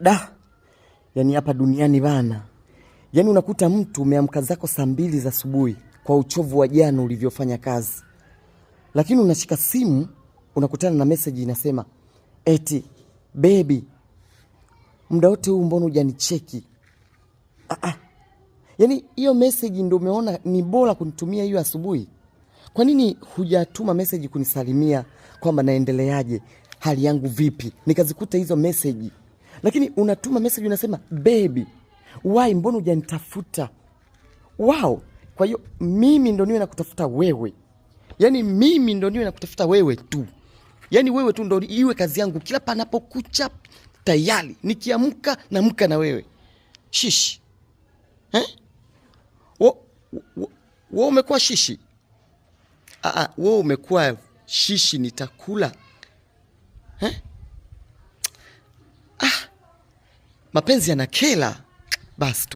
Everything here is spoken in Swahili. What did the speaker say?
Da, yani hapa duniani bana, yani unakuta mtu umeamka zako saa 2 za asubuhi kwa uchovu wa jana ulivyofanya kazi, lakini unashika simu unakutana na message inasema eti baby, muda wote huu mbona hujanicheki? Ah, ah. Yani hiyo message ndio umeona ni bora kunitumia hiyo asubuhi? Kwa nini hujatuma message kunisalimia kwamba naendeleaje, hali yangu vipi? Nikazikuta hizo message, lakini unatuma message unasema baby, why, mbona hujanitafuta? Wow! Kwa hiyo mimi ndo niwe nakutafuta wewe, yaani mimi ndo niwe nakutafuta wewe tu, yaani wewe tu ndo iwe kazi yangu kila panapokucha, tayari nikiamka namka na wewe shishi eh? Wo umekuwa shishi. Aa, wo umekuwa shishi, nitakula eh? Ah, mapenzi yanakela basi tu.